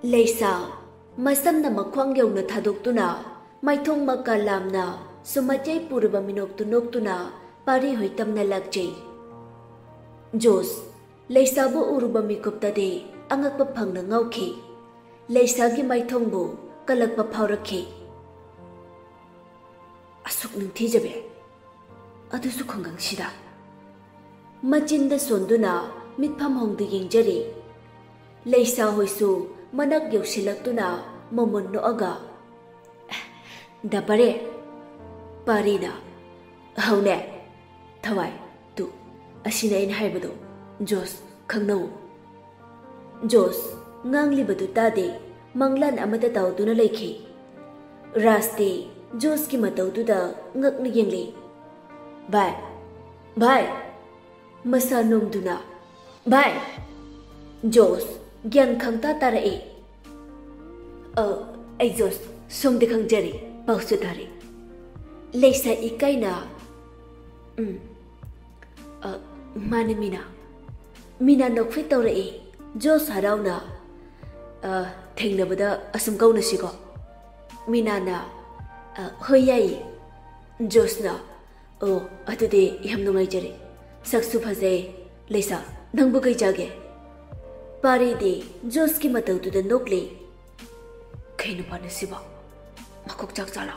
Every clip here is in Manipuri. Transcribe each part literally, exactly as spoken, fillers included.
ꯂꯩꯁꯥ, ꯃꯁꯝꯅ ꯃꯈ꯭ꯋꯥꯡ ꯌꯧꯅ ꯊꯥꯗꯣꯛꯇꯨꯅ, ꯃꯥꯏꯊꯣꯡ ꯃꯀꯥ ꯂꯥꯝꯅ ꯁꯨꯃꯥꯏꯖꯩ ꯄꯨꯔꯕ ꯃꯤꯅꯣꯛꯇꯨ ꯅꯣꯛꯇꯨꯅ ꯄꯥꯔꯤ ꯍꯣꯏ ꯇꯝꯅ ꯂꯥꯛꯆꯩ꯫ ꯖꯣꯁ, ꯂꯩꯁꯥꯕꯨ ꯎꯔꯨꯕ ꯃꯤꯀꯨꯞꯇꯗꯤ ꯑꯉꯛꯄ ꯐꯪꯅ ꯉꯥꯎꯈꯤ꯫ ꯂꯩꯁꯥꯒꯤ ꯃꯥꯏꯊꯣꯡꯕꯨ ꯀꯜꯂꯛꯄ ꯐꯥꯎꯔꯛꯈꯤ꯫ ꯑꯁꯨꯛ ꯅꯤꯡꯊꯤꯖꯕꯤ, ꯑꯗꯨꯁꯨ ꯈꯨꯡꯒꯪꯁꯤꯗ꯫ ꯃꯆꯤꯟꯗ ꯁꯣꯟꯗꯨꯅ ꯃꯤꯠꯐꯝ ꯍꯣꯡꯗ ꯌꯦꯡꯖꯔꯤ꯫ ꯂꯩꯁꯥ ꯍꯣꯏꯁꯨ ꯃꯅꯥꯛ ꯌꯧꯁꯤꯜꯂꯛꯇꯨꯅ ꯃꯃꯨꯟ ꯅꯣꯛꯑꯒ, "ꯗꯥ ꯄꯥꯔꯦ?" ꯄꯥꯔꯤꯅ, "ꯍꯧꯅꯦ, ꯊꯋꯥꯏ, ꯇꯨ, ꯑꯁꯤꯅ ꯑꯩꯅ ꯍꯥꯏꯕꯗꯣ, ꯖꯣꯁ, ꯈꯪꯅꯧ꯫" ꯖꯣꯁ ꯉꯥꯡꯂꯤꯕꯗꯨ ꯇꯥꯗꯦ, ꯃꯪꯂꯥꯟ ꯑꯃꯗ ꯇꯥꯎꯗꯨꯅ ꯂꯩꯈꯤ꯫ ꯔꯥꯖꯇꯤ ꯖꯣꯁꯀꯤ ꯃꯇꯧꯗꯨꯗ ꯉꯛꯅ ꯌꯦꯡꯂꯤ꯫ "ꯚꯥꯏ, ꯚꯥꯏ!" ꯃꯁꯥ ꯅꯣꯝꯗꯨꯅ, "ꯚꯥꯏ!" ꯖꯣꯁ ꯒ꯭ꯌꯥꯟ ꯈꯪꯇꯥ ꯇꯥꯔꯛꯏ꯫ "ꯑ, ꯑꯩ ꯖꯣꯁ, ꯁꯣꯝꯗꯤ ꯈꯪꯖꯔꯤ, ꯄꯥꯎꯁꯨ ꯇꯥꯔꯤ꯫" ꯂꯩꯁꯥ ꯏꯀꯥꯏꯅ, "ꯎꯝ, ꯑ, ꯃꯥꯅꯦ ꯃꯤꯅꯥ꯫" ꯃꯤꯅꯥ ꯅꯣꯛꯐꯦꯠ ꯇꯧꯔꯛꯏ꯫ ꯖꯣꯁ ꯍꯔꯥꯎꯅ, "ꯑ, ꯊꯦꯡꯅꯕꯗ ꯑꯁꯨꯝ ꯀꯧꯅꯁꯤꯀꯣ꯫" ꯃꯤꯅꯥꯅ, "ꯑ, ꯍꯣꯏ, ꯌꯥꯏꯌꯦ꯫" ꯖꯣꯁꯅ, "ꯑꯣ, ꯑꯗꯨꯗꯤ ꯌꯥꯝ ꯅꯨꯡꯉꯥꯏꯖꯔꯦ꯫ ꯁꯛꯁꯨ ꯐꯖꯩ꯫ ꯂꯩꯁꯥ, ꯅꯪꯕꯨ ꯀꯩ ꯆꯥꯒꯦ?" ꯄꯥꯔꯤꯗꯤ ꯖꯣꯁꯀꯤ ꯃꯇꯧꯗꯨꯗ ꯅꯣꯛꯂꯤ꯫ "ꯀꯩ ꯅꯨꯄꯥꯅꯣ ꯁꯤꯕꯣ? ꯃꯀꯣꯛ ꯆꯥꯛ ꯆꯥꯂꯣ?"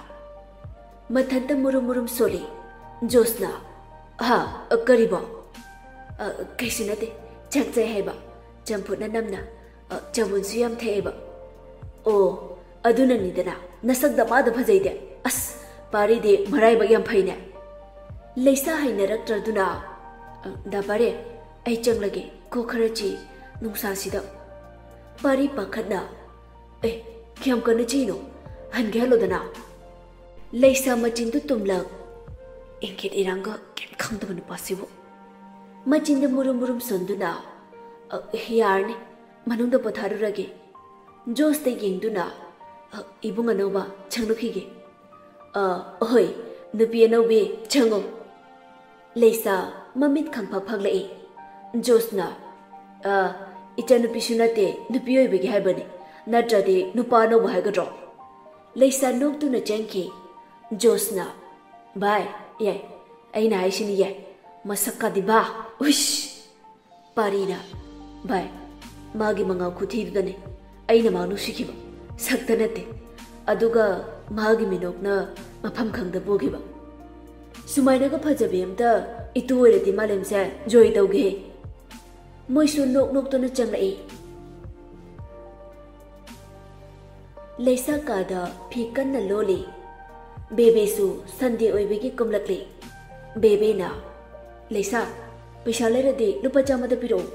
ꯃꯊꯟꯇ ꯃꯨꯔꯨꯝ ꯃꯨꯔꯨꯝ ꯁꯣꯜꯂꯤ꯫ ꯖꯣꯁꯅ, "ꯍꯥ, ꯀꯔꯤꯕꯣ?" "ꯑ, ꯀꯩꯁꯨ ꯅꯠꯇꯦ, ꯆꯥꯛ ꯆꯥꯏ ꯍꯥꯏꯕ꯫ ꯆꯝꯐꯨꯠꯅ ꯅꯝꯅ, ꯑ, ꯆꯕꯨꯟꯁꯨ ꯌꯥꯝ ꯊꯛꯑꯦꯕ꯫" "ꯑꯣ, ꯑꯗꯨꯅꯅꯤꯗꯅ ꯅꯁꯛ ꯗꯃꯥꯗ ꯐꯖꯩꯗꯦ꯫ ꯑꯁ, ꯄꯥꯔꯤꯗꯤ ꯃꯔꯥꯏꯕꯛ ꯌꯥꯝ ꯐꯩꯅꯦ꯫" ꯂꯩꯁꯥ ꯍꯩꯅꯔꯛꯇ꯭ꯔꯗꯨꯅ, "ꯑ, ꯗꯥ ꯄꯥꯔꯦ, ꯑꯩ ꯆꯪꯂꯒꯦ, ꯀꯣꯛ ꯈꯔ ꯆꯤꯛꯏ ꯅꯨꯡꯁꯥꯁꯤꯗ꯫" ꯄꯥꯔꯤ ꯄꯥꯈꯠꯅ, "ꯑꯦ, ꯀꯌꯥꯝ ꯀꯟꯅ ꯆꯤꯛꯏꯅꯣ? ꯍꯟꯒꯦ ꯍꯜꯂꯣꯗꯅ꯫" ꯂꯩꯁꯥ ꯃꯆꯤꯟꯗꯨ ꯇꯨꯝꯂꯛ꯫ "ꯏꯪꯒꯤꯠ ꯏꯔꯥꯡꯒ ꯀꯩꯝ ꯈꯪꯗꯕ ꯅꯨꯄꯥꯁꯤꯕꯨ꯫" ꯃꯆꯤꯟꯗ ꯃꯨꯔꯨꯝ ꯃꯨꯔꯨꯝ ꯁꯣꯟꯗꯨꯅ, "ꯑ, ꯌꯥꯔꯅꯤ, ꯃꯅꯨꯡꯗ ꯄꯣꯊꯥꯔꯨꯔꯒꯦ꯫" ꯖꯣꯁꯇ ꯌꯦꯡꯗꯨꯅ, "ꯑ, ꯏꯕꯨꯡ ꯑꯅꯧꯕ, ꯆꯪꯂꯛꯈꯤꯒꯦ꯫" "ꯑ, ꯍꯣꯏ, ꯅꯨꯄꯤ ꯑꯅꯧꯕꯤ, ꯆꯪꯉꯣ꯫" ꯂꯩꯁꯥ ꯃꯃꯤꯠ ꯈꯪꯐꯛ ꯐꯛꯂꯛꯏ꯫ ꯖꯣꯁꯅ, "ꯑ, ꯏꯆꯥꯅꯨꯄꯤꯁꯨ ꯅꯠꯇꯦ, ꯅꯨꯄꯤ ꯑꯣꯏꯕꯒꯤ ꯍꯥꯏꯕꯅꯤ꯫ ꯅꯠꯇ꯭ꯔꯗꯤ ꯅꯨꯄꯥ ꯑꯅꯧꯕ ꯍꯥꯏꯒꯗ꯭ꯔꯣ? ꯂꯩꯁꯥ ꯅꯣꯛꯇꯨꯅ ꯆꯦꯟꯈꯤ꯫ ꯖꯣꯁꯅ, "ꯚꯥꯏ, ꯌꯥꯏ, ꯑꯩꯅ ꯍꯥꯏꯁꯤꯅꯤ ꯌꯥꯏ, ꯃꯁꯛꯀꯗꯤ ꯕꯥ, ꯎꯏꯁ!" ꯄꯥꯔꯤꯅ, "ꯚꯥꯏ, ꯃꯥꯒꯤ ꯃꯉꯥꯜ ꯈꯨꯊꯤꯗꯨꯗꯅꯦ ꯑꯩꯅ ꯃꯥ ꯅꯨꯡꯁꯤꯈꯤꯕ, ꯁꯛꯇ ꯅꯠꯇꯦ꯫ ꯑꯗꯨꯒ ꯃꯥꯒꯤ ꯃꯤꯅꯣꯛꯅ ꯃꯐꯝ ꯈꯪꯗ ꯄꯣꯈꯤꯕ꯫ ꯁꯨꯃꯥꯏꯅꯒ ꯐꯖꯕꯤ ꯑꯝꯇ ꯏꯇꯨ ꯑꯣꯏꯔꯗꯤ ꯃꯥꯂꯦꯝꯁꯦ ꯖꯣꯏ ꯇꯧꯒꯦ꯫" ꯃꯣꯏꯁꯨ ꯅꯣꯛ ꯅꯣꯛꯇꯨꯅ ꯆꯪꯂꯛꯏ꯫ ꯂꯩꯁꯥ ꯀꯥꯗ ꯐꯤ ꯀꯟꯅ ꯂꯣꯜꯂꯤ꯫ ꯕꯦꯕꯦꯁꯨ ꯁꯟꯗꯦ ꯑꯣꯏꯕꯒꯤ ꯀꯨꯝꯂꯛꯂꯤ꯫ ꯕꯦꯕꯦꯅ, "ꯂꯩꯁꯥ, ꯄꯩꯁꯥ ꯂꯩꯔꯗꯤ ꯂꯨꯄꯥ ꯆꯥꯝꯃꯗ ꯄꯤꯔꯛꯎ꯫"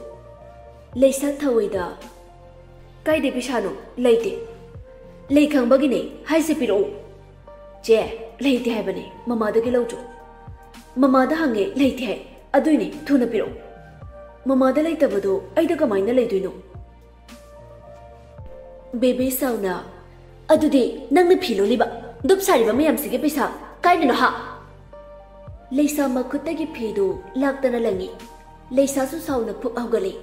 ꯂꯩꯁꯥ ꯊꯧꯏꯗ, "ꯀꯥꯏꯗꯩ ꯄꯩꯁꯥꯅꯣ? ꯂꯩꯇꯦ꯫" "ꯂꯩ ꯈꯪꯕꯒꯤꯅꯦ ꯍꯥꯏꯁꯦ, ꯄꯤꯔꯛꯎ꯫" "ꯆꯦ, ꯂꯩꯇꯦ ꯍꯥꯏꯕꯅꯦ, ꯃꯃꯥꯗꯒꯤ ꯂꯧꯆꯣ꯫" "ꯃꯃꯥꯗ ꯍꯪꯉꯦ, ꯂꯩꯇꯦ ꯍꯥꯏ꯫ ꯑꯗꯨꯏꯅꯦ, ꯊꯨꯅ ꯄꯤꯔꯛꯎ꯫" "ꯃꯃꯥꯗ ꯂꯩꯇꯕꯗꯣ ꯑꯩꯗ ꯀꯃꯥꯏꯅ ꯂꯩꯗꯣꯏꯅꯣ?" ꯕꯦꯕꯦ ꯁꯥꯎꯅ, "ꯑꯗꯨꯗꯤ ꯅꯪꯅ ꯐꯤ ꯂꯣꯜꯂꯤꯕ, ꯗꯨꯞ ꯁꯥꯔꯤꯕ ꯃꯌꯥꯝꯁꯤꯒꯤ ꯄꯩꯁꯥ ꯀꯥꯏꯗꯅꯣ ꯍꯥ?" ꯂꯩꯁꯥ ꯃꯈꯨꯠꯇꯒꯤ ꯐꯤꯗꯨ ꯂꯥꯛꯇꯅ ꯂꯪꯉꯤ꯫ ꯂꯩꯁꯥꯁꯨ ꯁꯥꯎꯅ ꯐꯨꯛ ꯍꯧꯒꯠꯂꯤ꯫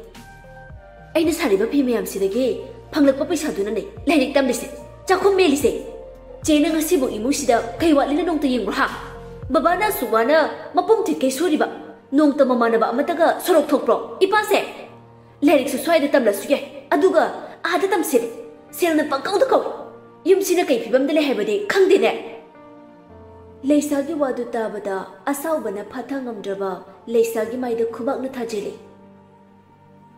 "ꯑꯩꯅ ꯁꯥꯔꯤꯕ ꯐꯤ ꯃꯌꯥꯝꯁꯤꯗꯒꯤ ꯐꯪꯂꯛꯄ ꯄꯩꯁꯥꯗꯨꯅꯅꯦ ꯂꯥꯏꯔꯤꯛ ꯇꯝꯂꯤꯁꯦ, ꯆꯥꯛꯈꯨꯝ ꯃꯦꯜꯂꯤꯁꯦ꯫ ꯆꯦꯅ ꯉꯁꯤꯕꯨ ꯏꯃꯨꯡꯁꯤꯗ ꯀꯩ ꯋꯥꯠꯂꯤꯅ ꯅꯣꯡꯇ ꯌꯦꯡꯕ꯭ꯔꯣ ꯍꯥ? ꯕꯕꯥꯅ ꯑꯁꯨꯛ ꯋꯥꯅ ꯃꯄꯨꯝ ꯊꯤꯠꯈꯩ ꯁꯨꯔꯤꯕ, ꯅꯣꯡꯇ ꯃꯃꯥꯟꯅꯕ ꯑꯃꯠꯇꯒ ꯁꯣꯔꯣꯛ ꯊꯣꯛꯄ꯭ꯔꯣ? ꯏꯄꯥꯁꯦ ꯂꯥꯏꯔꯤꯛꯁꯨ ꯁ꯭ꯋꯥꯏꯗ ꯇꯝꯂꯁꯨ ꯌꯥꯏ, ꯑꯗꯨꯒ ꯑꯥꯗ ꯇꯝꯁꯤꯔꯦ꯫ ꯁꯦꯜꯅ ꯄꯪꯀꯧꯗ ꯀꯧꯏ꯫ ꯌꯨꯝꯁꯤꯅ ꯀꯩ ꯐꯤꯕꯝꯗ ꯂꯩ ꯍꯥꯏꯕꯗꯤ ꯈꯪꯗꯦꯅꯦ꯫" ꯂꯩꯁꯥꯒꯤ ꯋꯥꯗꯨ ꯇꯥꯕꯗ ꯑꯁꯥꯎꯕꯅ ꯐꯥꯊ ꯉꯝꯗ꯭ꯔꯕ ꯂꯩꯁꯥꯒꯤ ꯃꯥꯏꯗ ꯈꯨꯕꯥꯛꯅ ꯊꯥꯖꯤꯜꯂꯤ꯫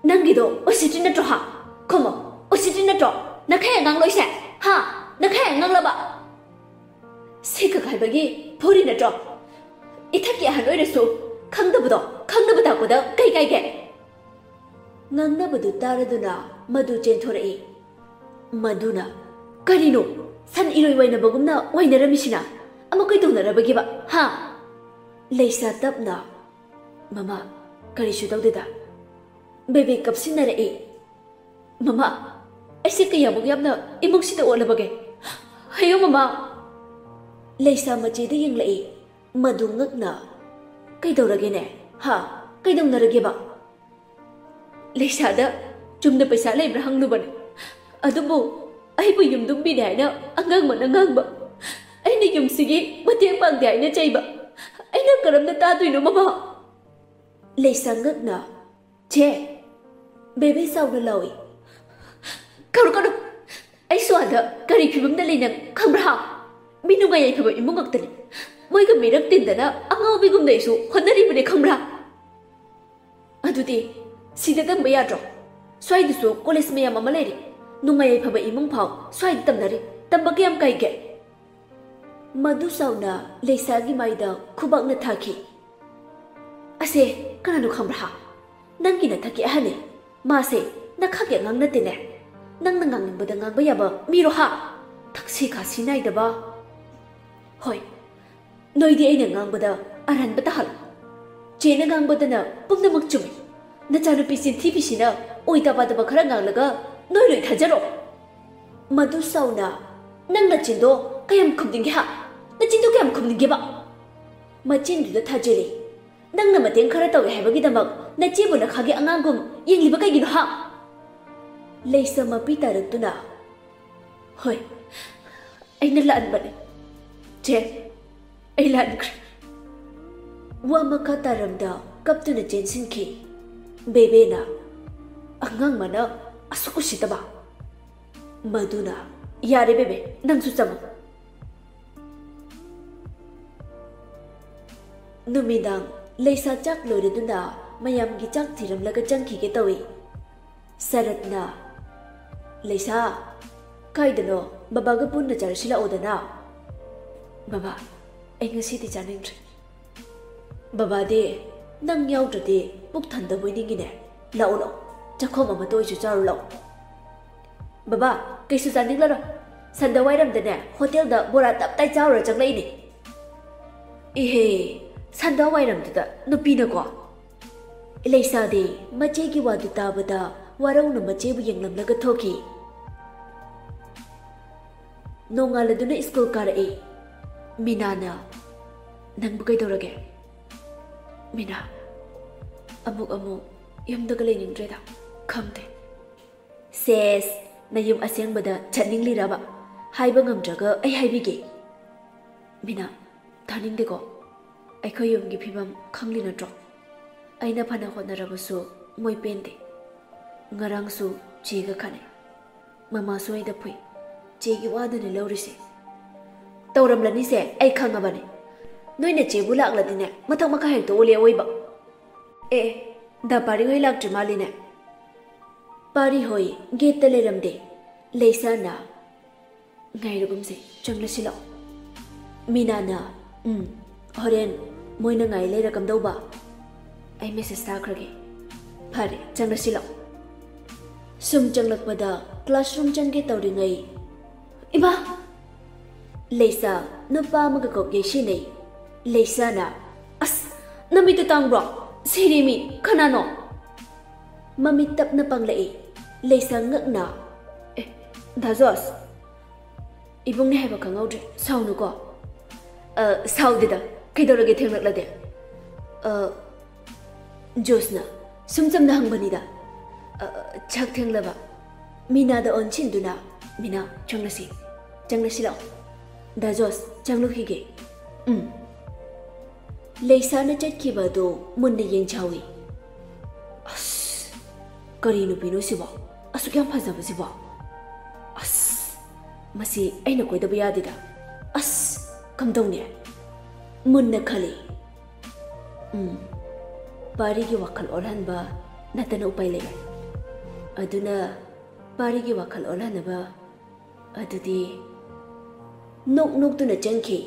"ꯅꯪꯒꯤꯗꯣ ꯎꯁꯤꯠꯇ꯭ꯔꯤ ꯅꯠꯇ꯭ꯔꯣ ꯍꯥ? ꯈꯨꯝꯃꯣ, ꯎꯁꯤꯠꯇ꯭ꯔꯤ ꯅꯠꯇ꯭ꯔꯣ? ꯅꯈꯌꯥ ꯉꯥꯡꯂꯣꯏꯁꯦ ꯍꯥ? ꯅꯈꯌꯥ ꯉꯥꯡꯂꯕ? ꯁꯤ ꯀꯈꯥꯏꯕꯒꯤ ꯐꯨꯔꯤ ꯅꯠꯇ꯭ꯔꯣ? ꯏꯊꯛꯀꯤ ꯑꯍꯜ ꯑꯣꯏꯔꯁꯨ ꯈꯪꯗꯕꯗꯣ ꯈꯪꯗꯕ ꯇꯥꯛꯄꯗ ꯀꯩ ꯀꯥꯏꯒꯦ?" ꯉꯥꯡꯅꯕꯗꯨ ꯇꯥꯔꯗꯨꯅ ꯃꯗꯨ ꯆꯦꯟꯊꯣꯔꯛꯏ꯫ ꯃꯗꯨꯅ, "ꯀꯔꯤꯅꯣ? ꯁꯟ ꯏꯔꯣꯏ ꯋꯥꯏꯅꯕꯒꯨꯝꯅ ꯋꯥꯏꯅꯔꯝꯃꯤꯁꯤꯅ? ꯑꯃ ꯀꯩꯗꯧꯅꯔꯕꯒꯦꯕ? ꯍꯥ?" ꯂꯩꯁꯥ ꯇꯞꯅ, "ꯃꯃꯥ, ꯀꯔꯤꯁꯨ ꯇꯧꯗꯦꯗ꯫" ꯕꯦꯕꯦ ꯀꯞꯁꯤꯟꯅꯔꯛꯏ꯫ "ꯃꯃꯥ, ꯑꯩꯁꯦ ꯀꯌꯥꯃꯨꯛ ꯌꯥꯝꯅ ꯏꯃꯨꯡꯁꯤꯗ ꯑꯣꯠꯂꯕꯒꯦ? ꯍꯥꯏꯌꯨ ꯃꯃꯥ꯫" ꯂꯩꯁꯥ ꯃꯆꯦꯗ ꯌꯦꯡꯂꯛꯏ꯫ ꯃꯗꯨ ꯉꯛꯅ, "ꯀꯩꯗꯧꯔꯒꯦꯅꯦ? ꯍꯥ? ꯀꯩꯗꯧꯅꯔꯒꯦꯕ?" "ꯂꯩꯁꯥꯗ ꯆꯨꯝꯅ ꯄꯩꯁꯥ ꯂꯩꯕ꯭ꯔꯥ ꯍꯪꯂꯨꯕꯅꯦ꯫ ꯑꯗꯨꯕꯨ ꯑꯩꯕꯨ ꯌꯨꯝꯗꯨꯝꯕꯤꯅꯤ ꯍꯥꯏꯅ ꯑꯉꯥꯡꯕꯅ ꯉꯥꯡꯕ, ꯑꯩꯅ ꯌꯨꯝꯁꯤꯒꯤ ꯃꯇꯦꯡ ꯄꯥꯡꯗꯦ ꯍꯥꯏꯅ ꯆꯩꯕ, ꯑꯩꯅ ꯀꯔꯝꯅ ꯇꯥꯗꯣꯏꯅꯣ, ꯃꯃꯥ? ꯂꯩꯁꯥ ꯉꯛꯅ, "ꯆꯦ!" ꯕꯦꯕꯦ ꯆꯥꯎꯅ ꯂꯥꯎꯏ꯫ "ꯀꯔꯨ, ꯀꯔꯨ! ꯑꯩꯁꯨ ꯑꯥꯗ ꯀꯔꯤ ꯐꯤꯕꯝꯗ ꯂꯩ ꯅꯪ ꯈꯪꯕ꯭ꯔꯥ? ꯃꯤ ꯅꯨꯡꯉꯥꯏ ꯌꯥꯏꯐꯕ ꯏꯃꯨꯡ ꯉꯥꯛꯇꯅꯤ꯫ ꯃꯣꯏꯒ ꯃꯤꯔꯛ ꯇꯤꯟꯗꯅ ꯑꯉꯥꯎꯕꯤꯒꯨꯝꯅ ꯑꯩꯁꯨ ꯍꯣꯠꯅꯔꯤꯕꯅꯤ ꯈꯪꯕ꯭ꯔꯥ? ꯑꯗꯨꯗꯤ ꯁꯤꯗ ꯇꯝꯕ ꯌꯥꯗ꯭ꯔꯣ? ꯁ꯭ꯋꯥꯏꯗꯁꯨ ꯀꯣꯂꯦꯖ ꯃꯌꯥꯝ ꯑꯃ ꯂꯩꯔꯤ꯫ ꯅꯨꯡꯉꯥꯏ ꯌꯥꯏꯐꯕ ꯏꯃꯨꯡ ꯐꯥꯎ ꯁ꯭ꯋꯥꯏꯗ ꯇꯝꯅꯔꯤ꯫ ꯇꯝꯕ ꯀꯌꯥꯝ ꯀꯥꯏꯒꯦ?" ꯃꯗꯨ ꯆꯥꯎꯅ ꯂꯩꯁꯥꯒꯤ ꯃꯥꯏꯗ ꯈꯨꯕꯥꯛꯅ ꯊꯥꯈꯤ꯫ "ꯑꯁꯦ ꯀꯅꯥꯅꯣ ꯈꯪꯕ꯭ꯔꯥ ꯍꯥ? ꯅꯪꯒꯤ ꯅꯊꯛꯀꯤ ꯑꯍꯟꯅꯦ꯫ ꯃꯥꯁꯦ ꯅꯈꯥꯒꯤ ꯑꯉꯥꯡ ꯅꯠꯇꯦꯅꯦ꯫ ꯅꯪꯅ ꯉꯥꯡꯅꯤꯡꯕꯗ ꯉꯥꯡꯕ ꯌꯥꯕ ꯃꯤꯔꯣ ꯍꯥ? ꯊꯛꯁꯤ ꯈꯥꯁꯤ ꯅꯥꯏꯗꯕ꯫" "ꯍꯣꯏ, ꯅꯣꯏꯗꯤ ꯑꯩꯅ ꯉꯥꯡꯕꯗ ꯑꯔꯥꯟꯕ ꯇꯥꯍꯜꯂꯣ꯫ ꯆꯦꯅ ꯉꯥꯡꯕꯗꯅ ꯄꯨꯝꯅꯃꯛ ꯆꯨꯝꯃꯤ꯫ ꯅꯆꯥꯅꯨꯄꯤ ꯆꯤꯟꯊꯤꯕꯤꯁꯤꯅ ꯑꯣꯏꯗ ꯄꯥꯗꯕ ꯈꯔ ꯉꯥꯡꯂꯒ ꯅꯣꯏ ꯂꯣꯏ ꯊꯥꯖꯔꯣ꯫" ꯃꯗꯨ ꯆꯥꯎꯅ, "ꯅꯪ ꯅꯆꯤꯟꯗꯣ ꯀꯌꯥꯝ ꯈꯨꯝꯅꯤꯡꯒꯦ ꯍꯥ? ꯅꯆꯤꯟꯗꯣ ꯀꯌꯥꯝ ꯈꯨꯝꯅꯤꯡꯒꯦꯕ?" ꯃꯆꯤꯟꯗꯨꯗ ꯊꯥꯖꯤꯜꯂꯤ꯫ "ꯅꯪꯅ ꯃꯇꯦꯡ ꯈꯔ ꯇꯧꯏ ꯍꯥꯏꯕꯒꯤꯗꯃꯛ ꯅꯆꯦꯕꯨ ꯅꯈꯥꯒꯤ ꯑꯉꯥꯡꯒꯨꯝ ꯌꯦꯡꯂꯤꯕ ꯀꯩꯒꯤꯅꯣ ꯍꯥ?" ꯂꯩꯁꯥ ꯃꯄꯤ ꯇꯥꯔꯛꯇꯨꯅ, "ꯍꯣꯏ, ꯑꯩꯅ ꯂꯥꯟꯕꯅꯦ꯫ ꯆꯦ, ꯑꯩ ꯂꯥꯟꯈ꯭ꯔꯦ꯫" ꯋꯥ ꯃꯈꯥ ꯇꯥꯔꯝꯗ ꯀꯞꯇꯨꯅ ꯆꯦꯟꯁꯤꯟꯈꯤ꯫ ꯕꯦꯕꯦꯅ, "ꯑꯉꯥꯡ ꯃꯥꯅ ꯑꯁꯨꯛ ꯎꯁꯤꯠꯇꯕ?" ꯃꯗꯨꯅ, "ꯌꯥꯔꯦ ꯕꯦꯕꯦ, ꯅꯪꯁꯨ ꯆꯪꯉꯨ꯫" ꯅꯨꯃꯤꯗꯥꯡ ꯂꯩꯁꯥ ꯆꯥꯛ ꯂꯣꯏꯔꯗꯨꯅ ꯃꯌꯥꯝꯒꯤ ꯆꯥꯛ ꯊꯤꯔꯝꯂꯒ ꯆꯪꯈꯤꯒꯦ ꯇꯧꯏ꯫ ꯁꯔꯠꯅ, "ꯂꯩꯁꯥ, ꯀꯥꯏꯗꯅꯣ? ꯕꯕꯥꯒ ꯄꯨꯟꯅ ꯆꯥꯔꯁꯤ ꯂꯥꯛꯑꯣꯗꯅ꯫" "ꯕꯕꯥ, ꯑꯩ ꯉꯁꯤꯗꯤ ꯆꯥꯅꯤꯡꯗ꯭ꯔꯦ꯫" "ꯕꯕꯥꯗꯤ ꯅꯪ ꯌꯥꯎꯗ꯭ꯔꯗꯤ ꯄꯨꯛ ꯊꯟꯗꯕꯣꯏ ꯅꯤꯡꯉꯤꯅꯦ꯫ ꯂꯥꯛꯑꯣ, ꯂꯥꯛꯑꯣ, ꯆꯥꯛꯈꯣꯝ ꯑꯃꯇ ꯑꯣꯏꯁꯨ ꯆꯥꯔꯨ ꯂꯥꯛꯑꯣ꯫" "ꯕꯕꯥ, ꯀꯩꯁꯨ ꯆꯥꯅꯤꯡꯂꯔꯣꯏ꯫ ꯁꯟꯗ ꯋꯥꯏꯔꯝꯗꯅꯦ ꯍꯣꯇꯦꯜꯗ ꯕꯣꯔꯥ ꯇꯞ ꯇꯥꯏ ꯆꯥꯔꯨꯔ ꯆꯪꯂꯛꯏꯅꯦ꯫" ꯏꯍꯦ, ꯁꯟꯗ ꯋꯥꯏꯔꯝꯗꯨꯗ ꯅꯨꯄꯤꯅꯀꯣ꯫ ꯂꯩꯁꯥꯗꯤ ꯃꯆꯦꯒꯤ ꯋꯥꯗꯨ ꯇꯥꯕꯗ ꯋꯥꯔꯧꯅ ꯃꯆꯦꯕꯨ ꯌꯦꯡꯂꯝꯂꯒ ꯊꯣꯛꯈꯤ꯫ ꯅꯣꯡꯉꯥꯜꯂꯗꯨꯅ ꯁ꯭ꯀꯨꯜ ꯀꯥꯔꯛꯏ꯫ ꯃꯤꯅꯥꯅ, "ꯅꯪꯕꯨ ꯀꯩꯗꯧꯔꯒꯦ?" ꯃꯤꯅꯥ, "ꯑꯃꯨꯛ ꯑꯃꯨꯛ ꯌꯨꯝꯗꯒ ꯂꯩꯅꯤꯡꯗ꯭ꯔꯦꯗ, ꯈꯪꯗꯦ꯫" ꯁꯦꯁ, ꯅꯌꯨꯝ ꯑꯁꯦꯡꯕꯗ ꯆꯠꯅꯤꯡꯂꯤꯔꯕ? ꯍꯥꯏꯕ ꯉꯝꯗ꯭ꯔꯒ ꯑꯩ ꯍꯥꯏꯕꯤꯒꯦ꯫ ꯃꯤꯅꯥ, ꯇꯥꯅꯤꯡꯗꯦꯀꯣ꯫ ꯑꯩꯈꯣꯏ ꯌꯨꯝꯒꯤ ꯐꯤꯕꯝ ꯈꯪꯂꯤ ꯅꯠꯇ꯭ꯔꯣ? ꯑꯩꯅ ꯐꯅ ꯍꯣꯠꯅꯔꯕꯁꯨ ꯃꯣꯏ ꯄꯦꯟꯗꯦ꯫ ꯉꯔꯥꯡꯁꯨ ꯆꯦꯒ ꯈꯠꯅꯩ꯫ ꯃꯃꯥꯁꯨ ꯑꯩꯗ ꯐꯨꯏ꯫ ꯆꯦꯒꯤ ꯋꯥꯗꯅ ꯂꯧꯔꯤꯁꯦ꯫ ꯇꯧꯔꯝꯂꯅꯤꯁꯦ, ꯑꯩ ꯈꯪꯉꯕꯅꯦ꯫ ꯅꯣꯏꯅ ꯆꯦꯕꯨ ꯂꯥꯛꯂꯗꯤꯅꯦ, ꯃꯊꯛ ꯃꯈꯥ ꯍꯦꯛꯇ ꯑꯣꯜꯂꯦ ꯑꯑꯣꯏꯕ꯫ ꯑꯦ, ꯗꯥ ꯄꯥꯔꯤ ꯍꯣꯏ ꯂꯥꯛꯇ꯭ꯔꯤ ꯃꯥꯜꯂꯤꯅꯦ꯫ ꯄꯥꯔꯤ ꯍꯣꯏ ꯒꯦꯠꯇ ꯂꯩꯔꯝꯗꯦ꯫ ꯂꯩꯁꯥꯅ, "ꯉꯥꯏꯔꯒꯨꯝꯁꯦ, ꯆꯪꯂꯁꯤ ꯂꯥꯛꯑꯣ꯫" ꯃꯤꯅꯥꯅ, "ꯎꯝ, ꯍꯣꯔꯦꯟ ꯃꯣꯏꯅ ꯉꯥꯏ ꯂꯩꯔ ꯀꯝꯗꯧꯕ? ꯑꯩ ꯃꯦꯁꯦꯖ ꯊꯥꯈ꯭ꯔꯒꯦ꯫ ꯐꯔꯦ, ꯆꯪꯂꯁꯤ ꯂꯥꯛꯑꯣ꯫" ꯁꯨꯝ ꯆꯪꯂꯛꯄꯗ ꯀ꯭ꯂꯥꯁꯔꯨꯝ ꯆꯪꯒꯦ ꯇꯧꯔꯤꯉꯩ, ꯏꯃꯥ! ꯂꯩꯁꯥ ꯅꯨꯄꯥ ꯑꯃꯒ ꯀꯣꯛ ꯌꯩꯁꯤꯟꯅꯩ꯫ ꯂꯩꯁꯥꯅ, "ꯑꯁ! ꯅꯃꯤꯠꯇꯨ ꯇꯥꯡꯕ꯭ꯔꯣ? ꯁꯤꯔꯦꯃꯤ! ꯀꯅꯥꯅꯣ?" ꯃꯃꯤꯠ ꯇꯞꯅ ꯄꯥꯡꯂꯛꯏ꯫ ꯂꯩꯁꯥ ꯉꯛꯅ, "ꯑꯦ, ꯗꯥ ꯖꯣꯁ, ꯏꯕꯨꯡꯅꯦ ꯍꯥꯏꯕ ꯈꯪꯍꯧꯗ꯭ꯔꯦ꯫ ꯁꯥꯎꯅꯨꯀꯣ꯫" "ꯑ, ꯁꯥꯎꯗꯦꯗ꯫ ꯀꯩꯗꯧꯔꯒꯦ ꯊꯦꯡꯂꯛꯂꯗꯤ?" "ꯑ, ꯖꯣꯁꯅ ꯁꯨꯝ ꯆꯝꯅ ꯍꯪꯕꯅꯤꯗ꯫" "ꯑ, ꯆꯥꯛ ꯊꯦꯡꯂꯕ?" ꯃꯤꯅꯥꯗ ꯑꯣꯟꯁꯤꯟꯗꯨꯅ, "ꯃꯤꯅꯥ, ꯆꯪꯂꯁꯤ꯫ ꯆꯪꯂꯁꯤ ꯂꯥꯛꯑꯣ꯫ ꯗꯥ ꯖꯣꯁ, ꯆꯪꯂꯨꯈꯤꯒꯦ꯫" "ꯎꯝ꯫" ꯂꯩꯁꯥꯅ ꯆꯠꯈꯤꯕ ꯑꯗꯨ ꯃꯨꯟꯅ ꯌꯦꯡꯖꯍꯧꯏ꯫ "ꯑꯁ, ꯀꯔꯤ ꯅꯨꯄꯤꯅꯣ ꯁꯤꯕꯣ? ꯑꯁꯨꯛ ꯌꯥꯝ ꯐꯖꯕꯁꯤꯕꯣ? ꯑꯁ, ꯃꯁꯤ ꯑꯩꯅ ꯀꯣꯏꯗꯕ ꯌꯥꯗꯦꯗ꯫ ꯑꯁ, ꯀꯝꯗꯧꯅꯤ?" ꯃꯨꯟꯅ ꯈꯜꯂꯤ꯫ "ꯎꯝ, ꯄꯥꯔꯤꯒꯤ ꯋꯥꯈꯜ ꯑꯣꯜꯍꯟꯕ ꯅꯠꯇꯅ ꯎꯄꯥꯏ ꯂꯩꯔꯣꯏ꯫ ꯑꯗꯨꯅ ꯄꯥꯔꯤꯒꯤ ꯋꯥꯈꯜ ꯑꯣꯜꯍꯟꯅꯕ ꯑꯗꯨꯗꯤ꯫" ꯅꯣꯛ ꯅꯣꯛꯇꯨꯅ ꯆꯪꯈꯤ꯫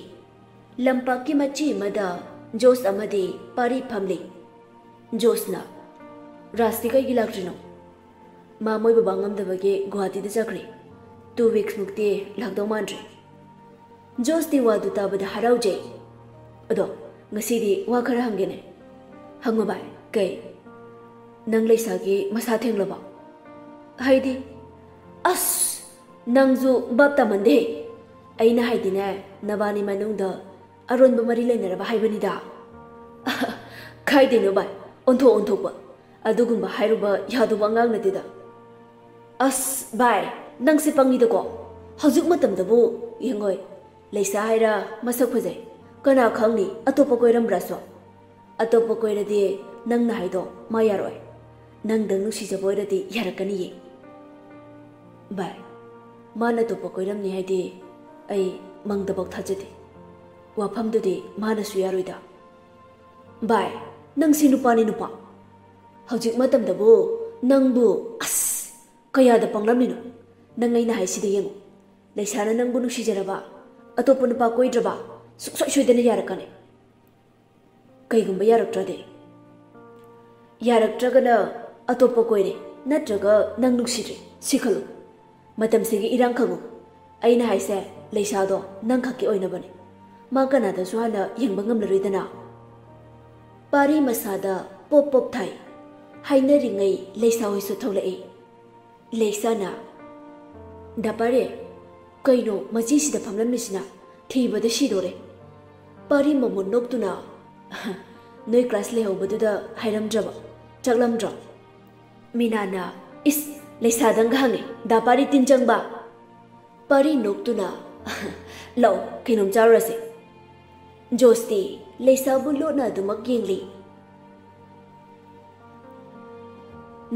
ꯂꯝꯄꯥꯛꯀꯤ ꯃꯆꯤ ꯑꯃꯗ ꯖꯣꯁ ꯑꯃꯗꯤ ꯄꯥꯔꯤ ꯐꯝꯂꯤ꯫ ꯖꯣꯁꯅ, "ꯔꯥꯖꯇꯤ ꯀꯩꯒꯤ ꯂꯥꯛꯇ꯭ꯔꯤꯅꯣ?" "ꯃꯥ ꯃꯣꯏ ꯕꯕꯥ ꯉꯝꯗꯕꯒꯤ ꯒꯨꯋꯥꯍꯥꯇꯤꯗ ꯆꯠꯈ꯭ꯔꯦ꯫ Two weeks ꯃꯨꯛꯇꯤ ꯂꯥꯛꯇꯧ ꯃꯥꯟꯗ꯭ꯔꯦ꯫" ꯖꯣꯁꯇꯤ ꯋꯥꯗꯨ ꯇꯥꯕꯗ ꯍꯔꯥꯎꯖꯩ꯫ "ꯑꯗꯣ, ꯉꯁꯤꯗꯤ ꯋꯥ ꯈꯔ ꯍꯪꯒꯦꯅꯦ꯫" "ꯍꯪꯉꯣ ꯚꯥꯏ, ꯀꯩ?" "ꯅꯪ ꯂꯩꯁꯥꯒꯤ ꯃꯁꯥ ꯊꯦꯡꯂꯕꯣ?" "ꯍꯥꯏꯗꯤ?" "ꯑꯁ, ꯅꯪꯁꯨ ꯚꯥꯞ ꯇꯥꯃꯟꯗꯦ꯫ ꯑꯩꯅ ꯍꯥꯏꯗꯤꯅꯦ, ꯅꯕꯥꯅꯤ ꯃꯅꯨꯡꯗ ꯑꯔꯣꯟꯕ ꯃꯔꯤ ꯂꯩꯅꯔꯕ ꯍꯥꯏꯕꯅꯤꯗ꯫" "ꯀꯥꯏꯗꯩꯅꯣ ꯚꯥꯏ, ꯑꯣꯟꯊꯣꯛ ꯑꯣꯟꯊꯣꯛꯄ꯫ ꯑꯗꯨꯒꯨꯝꯕ ꯍꯥꯏꯔꯨꯕ ꯌꯥꯗꯧꯕ ꯑꯉꯥꯡ ꯅꯠꯇꯦꯗ꯫" ꯑꯁ ꯚꯥꯏ, ꯅꯪꯁꯦ ꯄꯪꯉꯤꯗꯀꯣ꯫ ꯍꯧꯖꯤꯛ ꯃꯇꯝꯗꯕꯨ ꯌꯦꯡꯉꯣꯏ, ꯂꯩꯁꯥ ꯍꯥꯏꯔ ꯃꯁꯛ ꯐꯖꯩ, ꯀꯅꯥ ꯈꯪꯅꯤ ꯑꯇꯣꯞꯄ ꯀꯣꯏꯔꯝꯕ꯭ꯔꯥꯁꯨ꯫ ꯑꯇꯣꯞꯄ ꯀꯣꯏꯔꯗꯤ ꯅꯪꯅ ꯍꯥꯏꯗꯣ ꯃꯥ ꯌꯥꯔꯣꯏ꯫ ꯅꯪꯗꯪ ꯅꯨꯡꯁꯤꯖꯕ ꯑꯣꯏꯔꯗꯤ ꯌꯥꯔꯛꯀꯅꯤꯌꯦ꯫ ꯚꯥꯏ, ꯃꯥꯅ ꯑꯇꯣꯞꯄ ꯀꯣꯏꯔꯝꯅꯤ ꯍꯥꯏꯗꯤ ꯑꯩ ꯃꯪꯗꯐꯥꯎ ꯊꯥꯖꯗꯦ꯫ ꯋꯥꯐꯝꯗꯨꯗꯤ ꯃꯥꯅꯁꯨ ꯌꯥꯔꯣꯏꯗ꯫ ꯚꯥꯏ, ꯅꯪꯁꯤ ꯅꯨꯄꯥꯅꯤ ꯅꯨꯄꯥ꯫ ꯍꯧꯖꯤꯛ ꯃꯇꯝꯗꯕꯨ ꯅꯪꯕꯨ ꯑꯁ ꯀꯌꯥꯗ ꯄꯪꯂꯝꯃꯤꯅꯣ꯫ ꯅꯪ ꯑꯩꯅ ꯍꯥꯏꯁꯤꯗ ꯌꯦꯡꯉꯨ, ꯂꯩꯁꯥꯅ ꯅꯪꯕꯨ ꯅꯨꯡꯁꯤꯖꯔꯕ, ꯑꯇꯣꯞꯄ ꯅꯨꯄꯥ ꯀꯣꯏꯗ꯭ꯔꯕ, ꯁꯨꯡꯁꯣꯏ ꯁꯣꯏꯗꯅ ꯌꯥꯔꯛꯀꯅꯤ꯫ ꯀꯩꯒꯨꯝꯕ ꯌꯥꯔꯛꯇ꯭ꯔꯗꯤ? ꯌꯥꯔꯛꯇ꯭ꯔꯒꯅ ꯑꯇꯣꯞꯄ ꯀꯣꯏꯔꯦ, ꯅꯠꯇ꯭ꯔꯒ ꯅꯪ ꯅꯨꯡꯁꯤꯗ꯭ꯔꯦ, ꯁꯤ ꯈꯜꯂꯨ꯫ ꯃꯇꯝꯁꯤꯒꯤ ꯏꯔꯥꯡ ꯈꯪꯉꯨ꯫ ꯑꯩꯅ ꯍꯥꯏꯁꯦ, ꯂꯩꯁꯥꯗꯣ ꯅꯪ ꯈꯛꯀꯤ ꯑꯣꯏꯅꯕꯅꯦ꯫ ꯃꯥ ꯀꯅꯥꯗꯁꯨ ꯍꯥꯟꯅ ꯌꯦꯡꯕ ꯉꯝꯂꯔꯣꯏꯗꯅ꯫ ꯄꯥꯔꯤ ꯃꯁꯥꯗ ꯄꯣꯞ ꯄꯣꯞ ꯊꯥꯏ꯫ ꯍꯥꯏꯅꯔꯤꯉꯩ ꯂꯩꯁꯥ ꯍꯣꯏꯁꯨ ꯊꯣꯛꯂꯛꯏ꯫ ꯂꯩꯁꯥꯅ, "ꯗꯥ ꯄꯥꯔꯦ, ꯀꯩꯅꯣ ꯃꯆꯤꯁꯤꯗ ꯐꯝꯂꯝꯃꯤꯁꯤꯅ? ꯊꯤꯕꯗ ꯁꯤꯗꯣꯔꯦ꯫" ꯄꯥꯔꯤ ꯃꯃꯣꯟ ꯅꯣꯛꯇꯨꯅ, "ꯅꯣꯏ ꯀ꯭ꯂꯥꯁ ꯂꯩꯍꯧꯕꯗꯨꯗ ꯍꯥꯏꯔꯝꯗ꯭ꯔꯕ? ꯆꯠꯂꯝꯗ꯭ꯔꯣ?" ꯃꯤꯅꯥꯅ, "ꯏꯁ, ꯂꯩꯁꯥꯗꯪꯒ ꯍꯪꯉꯦ, ꯗꯥ ꯄꯥꯔꯤ ꯇꯤꯟ ꯆꯪꯕ?" ꯄꯥꯔꯤ ꯅꯣꯛꯇꯨꯅ, "ꯂꯥꯛꯑꯣ, ꯀꯩꯅꯣꯝ ꯆꯥꯔꯨꯔꯁꯦ꯫" ꯖꯣꯁꯇꯤ ꯂꯩꯁꯥꯕꯨ ꯂꯣꯠꯅ ꯑꯗꯨꯃꯛ ꯌꯦꯡꯂꯤ꯫